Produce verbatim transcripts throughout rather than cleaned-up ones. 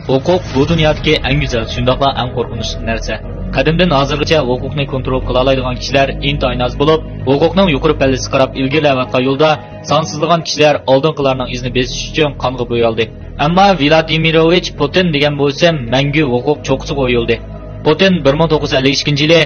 ھوقۇق بۇ دۇنيادىكى ئەڭ گۈزەل، شۇنداقلا ئەڭ قورقۇنچلۇق نەرسە. قەدىمدىن ھازىرغىچە ھوقۇقنى كونترول قىلالايدىغان كىشىلەر ئىنتايىن ئاز بولۇپ، ھوقۇقنىڭ يۇقىرى پەللىسىگە قاراپ ئىلگىرىلەۋاتقان يولدا سانسىزلىغان كىشىلەر ئالدىنقىلارنىڭ ئىزىنى بېسىش ئۈچۈن قانغا بويالدى. ئەمما ۋلادىمىروۋىچ پۇتىن دېگەن بۇ ئىسىم مەڭگۈ ھوقۇق چوققىسىغا ئويۇلدى. پۇتىن بىر مىڭ توققۇز يۈز ئەللىك ئىككىنچى يىلى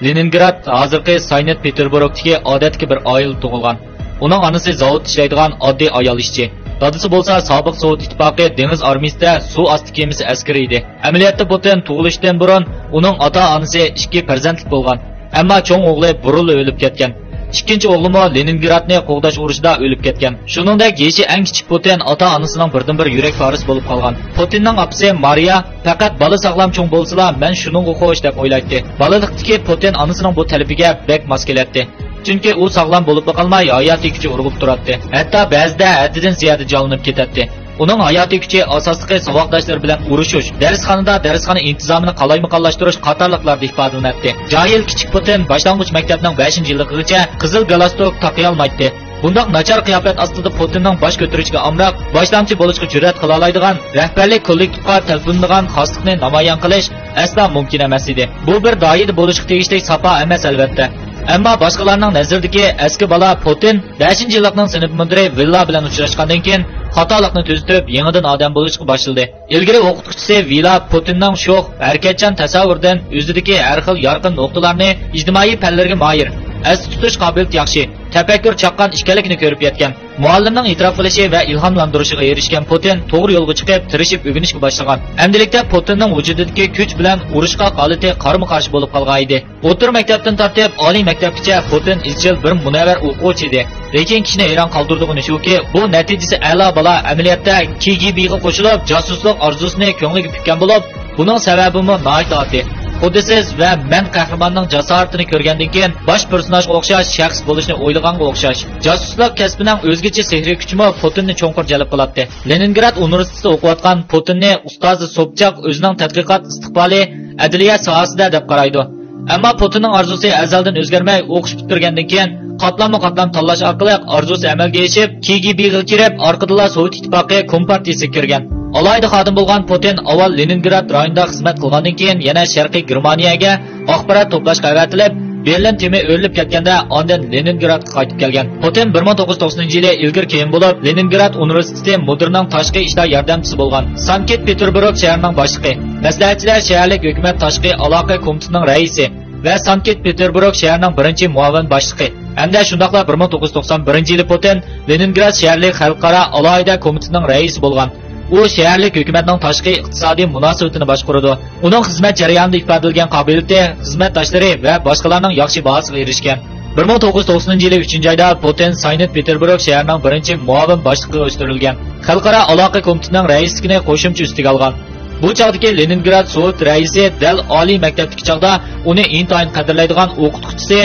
لېنىنگراد، ھازىرقى ساينت پېتېربۇرگتىكى ئادەتتىكى بىر ئائىلىدە تۇغۇلغان. ئۇنىڭ ئانىسى زاۋۇتتا ئىشلەيدىغان ئاددىي ئايال ئىشچى. دادىسى بولسا سابىق سوۋېت ئىتتىپاقى دېڭىز ئارمىيىسىدە سۇ ئاستى كېمىسى ئەسكىرى ئىدى. ئەمەلىيەتتە پۇتىن تۇغۇلۇشتىن بۇرۇن ئۇنىڭ ئاتا-ئانىسى ئىككى پەرزەنتلىك بولغان. ئەمما چوڭ ئوغلى بۇرۇللا ئۆلۈپ كەتكەن. ئىككىنچى ئوغلىمۇ لېنىنگرادنى قوغداش ئۇرۇشىدا ئۆلۈپ كەتكەن. شۇنىڭدەك يېشى ئەڭ كىچىك پۇتىن ئاتا-ئانىسىنىڭ بىردىنبىر يۈرەك پارىسى بولۇپ قالغان. پۇتىننىڭ ئاپىسى مارىيا، پەقەت بالا ساغلام چوڭ بولسىلا، مەن شۇنىڭغا خوش، دەپ ئويلايتتى. بالىلىقتىكى پۇتىن ئانىسىنىڭ بۇ تەلىپىگە بەك ماس كېلەتتى. چۈنكى ئۇ ساغلام بولۇپلا قالماي، ھاياتىي كۈچى ئۇرغۇپ تۇراتتى. ھەتتا بەزىدە ھەددىدىن زىيادە جانلىنىپ كېتەتتى. ئۇنىڭ ھاياتىي كۈچى ئاساسلىقى ساۋاقداشلىرى بىلەن ئۇرۇشۇش، دەرسخانىدا دەرسخانا ئىنتىزامىنى قالايمىقانلاشتۇرۇش قاتارلىقلاردا ئىپادىلىنەتتى. جاھىل كىچىك پۇتىن باشلانغۇچ مەكتەپنىڭ بەشىنچى يىللىقىغىچە قىزىل گالستۇك تاقىيالمايتتى. بۇنداق ناچار قىياپەت ئاستىدا پۇتىننىڭ باش كۆتۈرۈشىگە ئامراق، باشلامچى بولۇشقا جۈرئەت قىلالايدىغان، رەھبەرلىك كوللېكتىپقا تەلپۈنىدىغان خاسلىقنى نامايان قىلىش ئەسلا مۇمكىن ئەمەس ئىدى. بۇ بىر دائىرىدە بولۇشقا تېگىشلىك ساپا ئەمەس، ئەلۋەتتە. ئەمما باشقىلارنىڭ نەزىرىدىكى ئەسكى بالا پۇتىن بەشىنچى يىللىقنىڭ سىنىپ مۇدىرى ۋىللا بىلەن ئۇچراشقاندىن كېيىن خاتالىقنى تۈزىتىپ، يېڭىدىن ئادەم بولۇشقا باشلىدى. ئىلگىرى ئوقۇتقۇچىسى ۋىلا پۇتىننىڭ شوخ، ھەرىكەتچان تەسەۋۋۇرىدىن، ئۆزىدىكى ھەر خىل يارقىن نۇقتىلارنى، ئىجتىمائىي پەنلەرگە ماھىر، ئەستە تۇتۇش قابىلىيىتى ياخشى، تەپەككۇر چاققان ئىكەنلىكىنى كۆرۈپ يەتكەن. مۇئەللىمنىڭ ئېتىراپ قىلىشى ۋە ئىلھاملاندۇرۇشىغا ئېرىشكەن پۇتىن توغرا يولغا چىقىپ، تىرىشىپ ئۆگىنىشكە باشلىغان. ئەمدىلىكتە پۇتىننىڭ ۋۇجۇدىدىكى كۈچ بىلەن ئۇرۇشقاق ھالىتى قارىمۇ قارشى بولۇپ قالغان ئىدى. ئوتتۇرا مەكتەپتىن تارتىپ ئالىي مەكتەپكىچە پۇتىن ئىزچىل بىر مۇنەۋۋەر ئوقۇغۇچى ئىدى. لېكىن كىشىنى ھەيران قالدۇرىدىغىنى شۇكى، بۇ نەتىجىسى ئەلا بالا ئەمەلىيەتتە كېگېبېغا قوشۇلۇپ، جاسۇسلۇق ئارزۇسىنى كۆڭلىگە پۈككەن بولۇپ، بۇنىڭ سەۋەبىمۇ ناھايىتى ئاددىي. خۇددى سىز ۋە مەن قەھرىماننىڭ جاسارىتىنى كۆرگەندىن كېيىن باش پېرسوناژغا ئوخشاش شەخس بولۇشنى ئويلىغانغا ئوخشاش. جاسۇسلۇق كەسپىنىڭ ئۆزگىچە سېھرىي كۈچىمۇ پۇتىننى چوڭقۇر جەلپ قىلاتتى. لېنىنگراد ئۇنىۋېرسىتېتىدا ئوقۇۋاتقان پۇتىننى ئۇستازى سوبچاك ئۆزىنىڭ تەتقىقات ئىستىقبالى ئەدلىيە ساھەسىدە دەپ قارايدۇ. ئەمما پۇتىننىڭ ئارزۇسى ئەزەلدىن ئۆزگەرمەي، ئوقۇش پۈتتۈرگەندىن كېيىن قاتلاممۇ قاتلام تاللاش ئارقىلىق ئارزۇسى ئەمەلگە ئېشىپ، كېگېبېغا كىرىپ، ئارقىدىنلا سوۋېت ئىتتىپاقى كومپارتىيىسىگە كىرگەن. ئالاھىدە خادىم بولغان پۇتىن ئاۋۋال لېنىنگراد رايونىدا خىزمەت قىلغاندىن كېيىن يەنە شەرقىي گېرمانىيەگە ئاخبارات توپلاشقا ئەۋەتىلىپ، بېرلىن تېمى ئۆرۈلۈپ كەتكەندە ئاندىن لېنىنگرادقا قايتىپ كەلگەن. پۇتىن بىر مىڭ توققۇز يۈز توقسىنىنچى يىلى ئىلگىرى كېيىن بولۇپ، لېنىنگراد ئۇنىۋېرسىتېتى مۇدىرىنىڭ تاشقى ئىشلار ياردەمچىسى بولغان. سانكت پېتېربۇرگ شەھىرىنىڭ باشلىقى، مەسلىھەتچىلەر شەھەرلىك ھۆكۈمەت تاشقى ئالاقە كومىتېتىنىڭ رەئىسى ۋە سانكت پېتېربۇرگ شەھىرىنىڭ بىرىنچى مۇئاۋىن باشلىقى ھەمدە شۇنداقلا بىر مىڭ توققۇز يۈز توقسان بىرىنچى يىلى پۇتىن لېنىنگراد شەھەرلىك خەلقئارا ئالاھىدە كومىتېتىنىڭ رەئىسى بولغان. ئۇ شەھەرلىك ھۆكۈمەتنىڭ تاشقى ئىقتىسادىي مۇناسىۋىتىنى باشقۇرىدۇ. ئۇنىڭ خىزمەت جەريانىدا ئىپادىلىگەن قابىلىيىتى خىزمەتداشلىرى ۋە باشقىلارنىڭ ياخشى باھاسىغا ئېرىشكەن. بىر مىڭ توققۇز يۈز توقسىنىنچى يىلى ئۈچىنچى ئايدا پۇتىن ساينت پېتېربۇرگ شەھىرىنىڭ بىرىنچى مۇئاۋىن باشلىقىغا ئۆستۈرۈلگەن. خەلقئارا ئالاقە كومىتېتىنىڭ رەئىسلىكىنى قوشۇمچە ئۈستىگە ئالغان. بۇ چاغدىكى لېنىنگراد سوۋېت رەئىسى دەل ئالىي مەكتەپتىكى چاغدا ئۇنى ئىنتايىن قەدىرلەيدىغان ئوقۇتقۇچىسى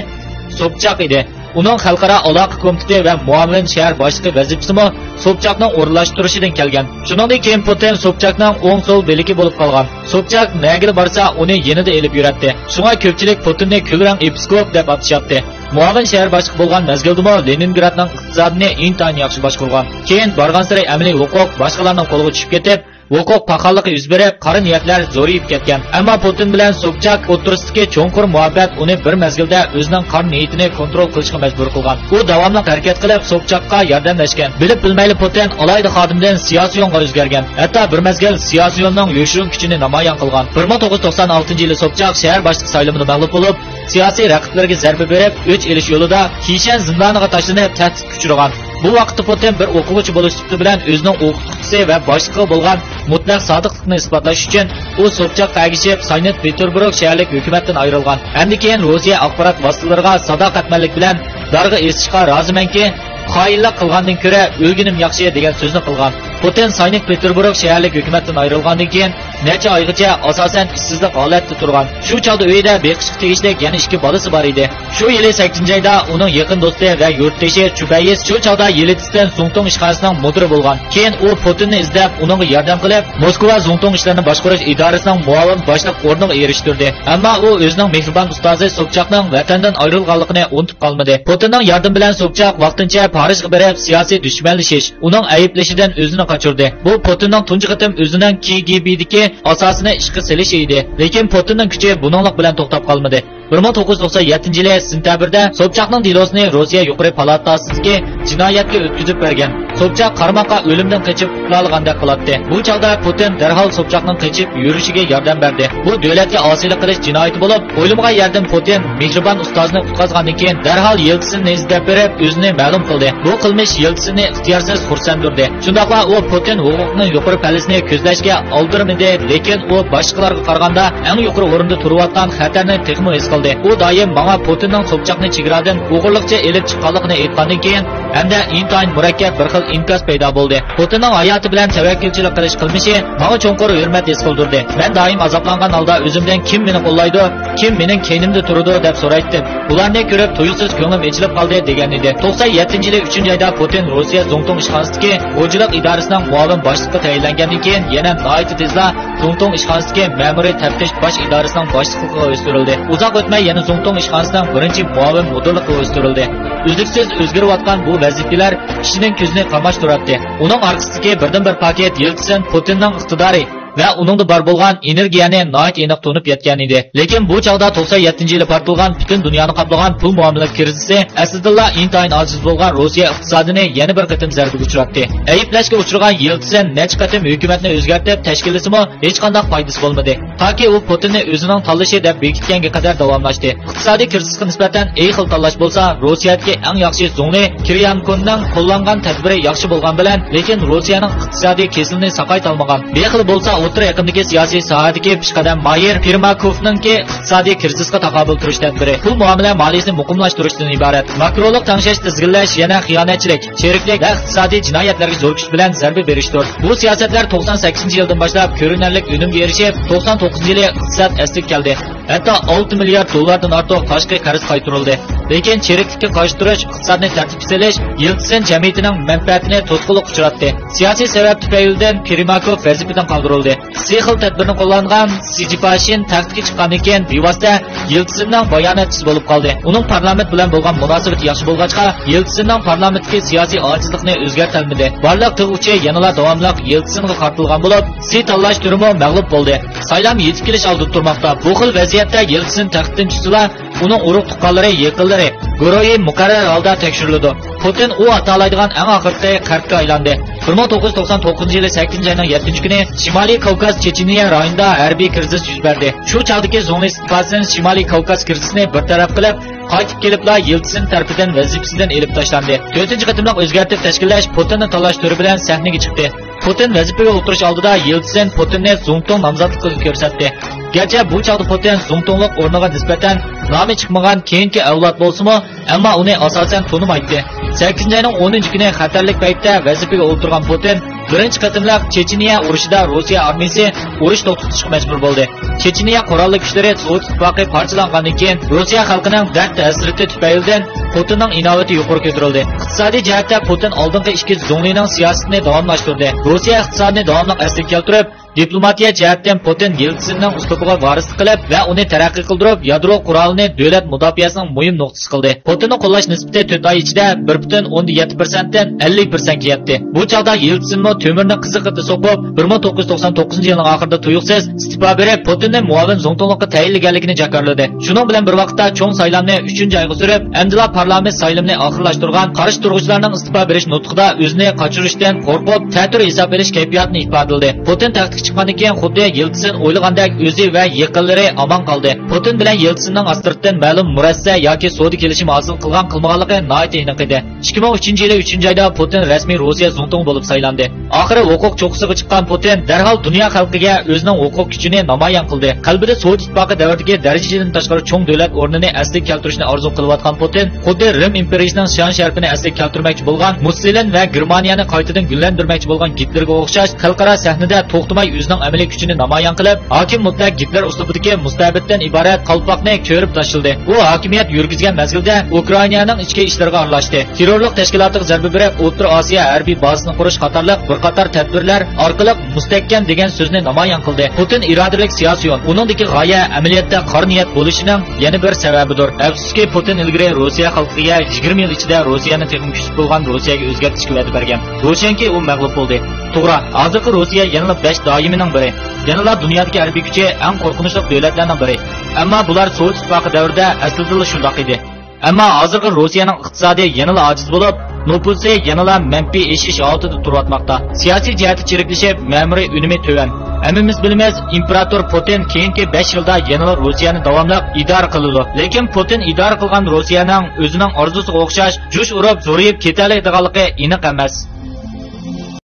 سوبچاك ئىدى. ئۇنىڭ خەلقئارا ئالاقە كومىتېتى ۋە مۇئاۋىن شەھەر باشلىقى ۋەزىپىسىمۇ سوبچاكنىڭ ئورۇنلاشتۇرۇشىدىن كەلگەن. شۇنىڭدىن كېيىن پۇتىن سوبچاكنىڭ ئوڭ سول بىلىكى بولۇپ قالغان. سوبچاك نەگىلا بارسا، ئۇنى يېنىدا ئېلىپ يۈرەتتى. شۇڭا كۆپچىلىك پۇتىننى كۈلرەڭ ئېپىسكوپ دەپ ئاتىشاتتى. مۇئاۋىن شەھەر باشلىقى بولغان مەزگىلدىمۇ لېنىنگرادنىڭ ئىقتىسادىنى ئىنتايىن ياخشى باشقۇرغان. كېيىن بارغانسېرى ئەمەلىي ھوقۇق باشقىلارنىڭ قولىغا چۈشۈپ كېتىپ، ھوقۇق پاخاللىقى يۈز بېرىپ، قارا نىيەتلەر زورىيىپ كەتكەن. ئەمما پۇتىن بىلەن سوبچاك ئوتتۇرىسىدىكى چوڭقۇر مۇھەببەت ئۇنى بىر مەزگىلدە ئۆزىنىڭ قارا نىيىتىنى كونترول قىلىشقا مەجبۇر قىلغان. ئۇ داۋاملىق ھەرىكەت قىلىپ، سوبچاكقا ياردەملەشكەن. بىلىپ بىلمەيلا پۇتىن ئالاھىدە خادىمدىن سىياسىيونغا ئۆزگەرگەن. ھەتتا بىر مەزگىل سىياسىيوننىڭ يوشۇرۇن كۈچىنى نامايان قىلغان. بىر مىڭ توققۇز يۈز توقسان ئالتىنچى يىلى سوبچاك شەھەر باشلىقى سايلىمىدا مەغلۇپ بولۇپ، سىياسىي رەقىبلىرىگە زەربە بېرىپ، ئۆچ ئېلىش يولىدا كىشەن زىندانىغا تاشلىنىپ، تەھدىتكە ئۇچرىغان. بۇ ۋاقىتتا پۇتىن بىر ئوقۇغۇچى بولۇش سۈپىتى بىلەن ئۆزىنىڭ ئوقۇتقۇچىسى ۋە باشلىقىغا بولغان مۇتلەق سادىقلىقىنى ئىسپاتلاش ئۈچۈن، ئۇ سوبچاكقا ئەگىشىپ، ساينت پېتېربۇرگ شەھەرلىك ھۆكۈمەتتىن ئايرىلغان ھەمدە كېيىن روسىيە ئاخبارات ۋاسىتىلىرىغا ساداقەتمەنلىك بىلەن دارغا ئېسىشقا رازىمەنكى، خائىنلىق قىلغاندىن كۆرە ئۆلگىنىم ياخشى، دېگەن سۆزنى قىلغان. پۇتىن ساينت پېتېربۇرگ شەھەرلىك ھۆكۈمەتتىن ئايرىلغاندىن كېيىن، نەچچە ئايغىچە ئاساسەن ئىشسىزلىق ھالەتتە تۇرغان. شۇ چاغدا ئۆيىدە بېقىشقا تېگىشلىك يەنە ئىككى بالىسى بار ئىدى. شۇ يىلى سەككىزىنچى ئايدا ئۇنىڭ يېقىن دوستى ۋە يۇرتدىشى چۈبەيىس شۇ چاغدا يېلتسىن زۇڭتۇڭ ئىشخانىسىنىڭ مۇدىرى بولغان. كېيىن ئۇ پۇتىننى ئىزدەپ، ئۇنىڭغا ياردەم قىلىپ، موسكۋا زۇڭتۇڭ ئىشلىرىنى باشقۇرۇش ئىدارىسىنىڭ مۇئاۋىن باشلىق ئورنىغا ئېرىشتۈردى. ئەمما ئۇ ئۆزىنىڭ مېھرىبان ئۇستازى سوبچاكنىڭ ۋەتەندىن ئايرىلغانلىقىنى ئۇنتۇپ قالمىدى. پۇتىننىڭ ياردىمى بىلەن سوبچاك ۋاقتىنچە پارىژغا بېرىپ، سىياسىي دۈشمەنلىشىش، ئۇنىڭ ئەيىبلىشىدىن ئۆزىنى قاچۇردى. بۇ پۇتىننىڭ تۇنجى قېتىم ئۆزىنىڭ كىگىبىدىكى ئاساسىنى ئىشقا سېلىشى ئىدى. لېكىن پۇتىننىڭ كۈچى بۇنىڭلىق بىلەن توختاپ قالمىدى. بىر مىڭ توققۇز يۈز توقسان يەتتىنچى يىلى سېنتەبىردە سوبچاكنىڭ دېلوسىنى روسىيە يۇقىرى پالاتاسىدىكى جىنايەتكە ئۆتكۈزۈپ بەرگەن. سوبچاك قارىماققا ئۆلۈمدىن قېچىپ قۇتۇلالىغاندەك قىلاتتى. بۇ چاغدا پۇتىن دەرھال سوبچاكنىڭ قېچىپ يۈرۈشىگە ياردەم بەردى. بۇ دۆلەتكە ئاسىيلىق قىلىش جىنايىتى بولۇپ، ئويلىمىغان يەردىن پۇتىن مېھرىبان ئۇستازنى قۇتقازغاندىن كېيىن، دەرھال يېلتسىننى ئىزدەپ بېرىپ، ئۆزىنى مەلۇم قىلدى. بۇ قىلمىش يېلتسىننى ئىختىيارسىز خۇرسەندۈردى. شۇنداقلا ئۇ پۇتىن ھوقۇقنىڭ يۇقىرى پەللىسىنى كۆزلەشكە ئالدىرىمىدى، لېكىن ئۇ باشقىلارغا قارىغاندا ئەڭ يۇقىرى ئورۇندا تۇرۇۋاتقان خەتەرنى تېخىمۇ ھېس قىلدى. ئۇ دائىم ماڭا پۇتىننىڭ سوبچاكنى چېگرادىن ئوغرىلىقچە ئېلىپ چىققانلىقىنى ئېيتقاندىن كېيىن، ھەمدە ئىنتايىن مۇرەككەپ بىر خىل ئىنكاس پەيدا بولدى. پۇتىننىڭ ھاياتى بىلەن تەۋەككۈلچىلىك قىلىش قىلمىشى ماڭا چوڭقۇر ھۆرمەت ھېس قىلدۇردى. مەن دائىم ئازابلانغان ھالدا ئۆزۈمدىن «كىم مېنى قوللايدۇ؟ كىم مېنىڭ كەينىمدە تۇرىدۇ؟» دەپ سورايتتىم. بۇلارنى كۆرۈپ تۇيۇقسىز كۆڭلۈم ئېچىلىپ قالدى، دېگەن ئىدى. توقسان يەتتىنچى يىلى ئۈچىنچى ئايدا پۇتىن روسىيە زۇڭتۇڭ ئىشخانىسىدىكى غوجىلىق ئىدارىسىنىڭ مۇئاۋىن باشلىققا تەيىنلەنگەندىن كېيىن، يەنە ناھايىتى تېزلا زۇڭتۇڭ ئىشخانىسىدىكى مەمۇرىي تەپتىش باش ئىدارىسىنىڭ باشلىقلىقىغا ئۆستۈرۈلدى. ئۇزاق ئۆتمەي يەنە زۇڭتۇڭ ئىشخانىسىنىڭ بىرىنچى مۇئاۋىن مۇدىرلىقىغا ئۆستۈرۈلدى. ئۈزلۈكسىز ئۆزگىرىۋاتقان بۇ ۋەزىپىلەر كىشىنىڭ كۆزىنى قاماشتۇراتتى. ئۇنىڭ ئارقىسىدىكى بىردىنبىر پاكىت يېلتسىن پۇتىننىڭ ئىقتىدارى ۋە ئۇنىڭدا بار بولغان ئېنېرگىيەنى ناھايىتى ئېنىق تونۇپ يەتكەن ئىدى. لېكىن بۇ چاغدا توقسان يەتتىنچى يىلى پارتلىغان پۈتۈن دۇنيانى قاپلىغان پۇل مۇئامىلە كىرىزىسى ئەسلىدىنلا ئىنتايىن ئاجىز بولغان روسىيە ئىقتىسادىنى يەنە بىر قېتىم زەربىگە ئۇچراتتى. ئەيىبلەشكە ئۇچرىغان يېلتسىن نەچچە قېتىم ھۆكۈمەتنى ئۆزگەرتىپ تەشكىللىسىمۇ، ھېچقانداق پايدىسى بولمىدى. تاكى ئۇ پۇتىننى ئۆزىنىڭ تاللىشى دەپ بېكىتكەنگە قەدەر داۋاملاشتى. ئىقتىسادىي كىرىزىسقا نىسبەتەن ئەڭ خىل تاللاش بولسا، روسىيەدىكى ئەڭ ياخشى زۇڭلى كىرىيانكوننىڭ قوللانغان تەدبىرى ياخشى بولغان بىلەن، لېكىن روسىيەنىڭ ئىقتىسادىي كېسىلىنى ساقايتالمىغان. بىر خىل بولسا ئوتتۇرا ئېقىمدىكى سىياسىي ساھەدىكى پېشقەدەم ماھىر پىرماكوفنىڭكى ئىقتىسادىي كىرىزىسقا تاقابىل تۇرۇش تەدبىرى. پۇل مۇئامىلە مالىيىسىنى مۇقىملاشتۇرۇشتىن ئىبارەت. ماكرولۇق تەڭشەش تىزگىنلەش يەنە خىيانەتچىلىك، شېرىكلىك ۋە ئىقتىسادىي جىنايەتلەرگە زور كۈچ بىلەن زەربە بېرىشتۇر. بۇ سىياسەتلەر توقسان سەككىزىنچى يىلدىن باشلاپ كۆرۈنەرلىك ئۈنۈمگە ئېرىشىپ، توقسان توققۇزىنچى يىلى ئىقتىساد ئەسلىگە كەلدى. ھەتتا ئالتە مىليارد دوللاردىن ئارتۇق تاشقى قەرز قايتۇرۇلدى. لېكىن چىرىكلىككە قارشى تۇرۇش، ئىقتىسادنى تەرتىپكە سېلىش يېلتسىن جەمئىيىتىنىڭ مەنپەئەتىنى توسقۇنلۇققا ئۇچراتتى. سىياسىي سەۋەب تۈپەيلىدىن پىرماكوف ۋەزىپىدىن قالدۇرۇلدى. سىي خىل تەدبىرنى قوللانغان سىجىپاشىن تەختكە چىققاندىن كېيىن، بىۋاسىتە يېلتسىننىڭ باياناتچىسى بولۇپ قالدى. ئۇنىڭ پارلامېنت بىلەن بولغان مۇناسىۋىتى ياخشى بولغاچقا، يېلتسىننىڭ پارلامېنتتىكى سىياسىي ئاجىزلىقنى ئۆزگەرتەلمىدى. بارلىق تىغ ئۇچى يەنىلا داۋاملىق يېلتسىنغا قارىتىلغان بولۇپ، سىي تاللاش تۈرىمۇ مەغلۇپ بولدى. سايلام يېتىپ كېلىش ئالدىدا تۇرماقتا. بۇ خىل ۋەزىيەتتە يېلتسىن تەختتىن چۈشسىلا، ئۇنىڭ ئۇرۇق-تۇغقانلىرى، يېقىنلىرى، گۇرۇھى مۇقەررەر ھالدا تەكشۈرۈلىدۇ. پۇتىن ئۇ ئاتالايدىغان ئەڭ ئاخىرقى قەرتكە ئايلاندى. بىر مىڭ توققۇز يۈز توقسان توققۇزىنچى يىلى سەككىزىنچى ئاينىڭ يەتتىنچى كۈنى شىمالىي كاۋكاز چېچىنىيە رايونىدا ھەربىي كىرىزىس يۈز بەردى. شۇ چاغدىكى زۇڭلى ستىپاسىن شىمالىي كاۋكاز كىرىزىسىنى بىر تەرەپ قىلىپ، قايتىپ كېلىپلا يېلتسىن تەرىپىدىن ۋەزىپىسىدىن ئېلىپ تاشلاندى. تۆتىنچى قېتىملىق ئۆزگەرتىپ تەشكىللەش پۇتىننى تاللاش تۈرى بىلەن سەھنىگە چىقتى. پۇتىن ۋەزىپىگە ئولتۇرۇش ئالدىدا يېلتسىن پۇتىننى زۇڭتۇڭ نامزاتلىقىغا كۆرسەتتى. گەرچە بۇ چاغدا پۇتىن زۇڭتۇڭلۇق ئورنىغا نىسبەتەن نامى چىقمىغان كېيىنكى ئەۋلاد بولسىمۇ، ئەمما ئۇنى ئاساسەن تونۇمايتتى. سەككىزىنچى ئاينىڭ ئونىنچى كۈنى خەتەرلىك پەيتتە ۋەزىپىگە ئولتۇرغان پۇتىن بىرىنچى قېتىملىق چېچىنىيە ئۇرۇشىدا روسىيە ئارمىيىسى ئۇرۇش توختىتىشقا مەجبۇر بولدى. چېچىنىيە قوراللىق كۈچلىرى سوۋېت ئىتتىپاقى پارچىلانغاندىن كېيىن، روسىيە خەلقىنىڭ دەرد-ھەسرىتى تۈپەيلىدىن پۇتىننىڭ ئىناۋىتى يۇقىرى كۆتۈرۈلدى. ئىقتىسادىي جەھەتتە پۇتىن ئالدىنقى ئىككى زۇڭلىنىڭ سىياسىتىنى داۋاملاشتۇردى. روسىيە ئىقتىسادىنى داۋاملىق ئەسلىگە كەلتۈرۈپ، دىپلوماتىيە جەھەتتىن پۇتىن يېلتسىننىڭ ئۇسلۇبىغا ۋارىسلىق قىلىپ ۋە ئۇنى تەرەققىي قىلدۇرۇپ، يادرو قورالىنى دۆلەت مۇداپىئەسىنىڭ مۇھىم نۇقتىسى قىلدى. پۇتىننى قوللاش نىسبىتى تۆت ئاي ئىچىدە بىر پۈتۈن ئوندىن يەتتە پىرسەنتتىن ئەللىك پىرسەنتكە يەتتى. بۇ چاغدا يېلتسىنمۇ تۆمۈرنى قىزىق قېتى سوقۇپ، بىر مىڭ توققۇز يۈز توقسان توققۇزىنچى يىلنىڭ ئاخىرىدا تۇيۇقسىز ئىستېپا بېرىپ، پۇتىننى مۇئاۋىن زۇڭتۇڭلۇققا تەيىنلىگەنلىكىنى جاكارلىدى. شۇنىڭ بىلەن بىر ۋاقىتتا، چوڭ سايلامنى ئۈچىنچى ئايغا سۈرۈپ، ئەمدىلا پارلامېنت سايلىمىنى ئاخىرلاشتۇرغان قارشى تۇرغۇچىلارنىڭ ئىستېپا بېرىش نۇتقىدا ئۆزىنى قاچۇرۇشتىن قورقۇپ، تەتۈر ھېساب ئېلىش كەيپىياتىنى ئىپادىلىدى. پۇتىن تەختكە چىققاندىن كېيىن خۇددى يېلتسىن ئويلىغاندەك ئۆزى ۋە يېقىنلىرى ئامان قالدى. پۇتىن بىلەن يېلتسىننىڭ ئاستىرتتىن مەلۇم مۇرەسسە ياكى سودا كېلىشىمى ھاسىل قىلغان-قىلمىغانلىقى ناھايىتى ئېنىق ئىدى. ئىككى مىڭ ئۈچىنچى يىلى ئۈچىنچى ئايدا پۇتىن رەسمىي روسىيە زۇڭتۇڭى بولۇپ سايلاندى. ئاخىرى ھوقۇق چوققىسىغا چىققان پۇتىن دەرھال دۇنيا خەلقىگە ئۆزىنىڭ ھوقۇق كۈچىنى نامايان قىلدى. قەلبىدە سوۋېت ئىتتىپاقى دەۋرىدىكى دەرىجىدىن تاشقىرى چوڭ دۆلەت ئورنىنى ئەسلىگە كەلتۈرۈشنى ئارزۇ قىلىۋاتقان پۇتىن خۇددى رىم ئىمپېرىيىسىنىڭ شان-شەرىپىنى ئەسلىگە كەلتۈرمەكچى بولغان مۇسسولىن ۋە گېرمانىيەنى قايتىدىن گۈللەندۈرمەكچى بولغان گىتلېرگە ئوخشاش خەلقئارا سەھنىدە توختىماي ئۆزىنىڭ ئەمەلىي كۈچىنى نامايان قىلىپ، ھاكىم مۇتلەق گىتلېر ئۇسلۇبىدىكى مۇستەبىتتىن ئىبارەت قالپاقنى كۆرۈپ تاشلىدى. ئۇ ھاكىمىيەت يۈرگۈزگەن مەزگىلدە ئۇكرائىنانىڭ ئىچكى ئىشلىرىغا ئارىلاشتى. تېررورلۇق تەشكىلاتىغا زەربە بېرىپ، ئوتتۇرا ئاسىيا ھەربىي بازىسىنى قۇرۇش قاتارلىق بىر قاتار تەدبىرلەر ئارقىلىق مۇستەھكەم دېگەن سۆزنى نامايان قىلدى. پۇتىن ئىرادىلىك سىياسىيون. ئۇنىڭدىكى غايە ئەمەلىيەتتە قارا نىيەت بولۇشىنىڭ يەنە بىر سەۋەبىدۇر. ئەپسۇسكى، پۇتىن ئىلگىرى روسىيە خەلقىگە يىگىرمە يىل ئىچىدە روسىيەنى تېخىمۇ كۈچلۈك بولغان روسىيەگە ئۆزگەرتىشكە ۋەدە بەرگەن. روشەنكى، ئۇ مەغلۇپ بولدى. توغرا، ھازىرقى روسىيە يەنىلا بەش دائىمىنىڭ بىرى. يەنىلا دۇنيادىكى ھەربىي كۈچى ئەڭ قورقۇنچلۇق دۆلەتلەرنىڭ بىرى. ئەمما بۇلار سوۋېت ئىتتىپاقى دەۋرىدە ئەسلىدىلا شۇنداق ئىدى. ئەمما ھازىرقى روسىيەنىڭ ئىقتىسادى يەنىلا ئاجىز بولۇپ، نوپۇسى يەنىلا مەنپىي ئېشىش ھالىتىدە تۇرۇۋاتماقتا. سىياسىي جەھەتتە چىرىكلىشىپ، مەمۇرىي ئۈنۈمى تۆۋەن. ھەممىمىز بىلىمىز، ئىمپېراتور پۇتىن كېيىنكى بەش يىلدا يەنىلا روسىيەنى داۋاملىق ئىدارە قىلىدۇ. لېكىن پۇتىن ئىدارە قىلغان روسىيەنىڭ ئۆزىنىڭ ئارزۇسىغا ئوخشاش جۇش ئۇرۇپ، زورىيىپ كېتەلەيدىغانلىقى ئېنىق ئەمەس.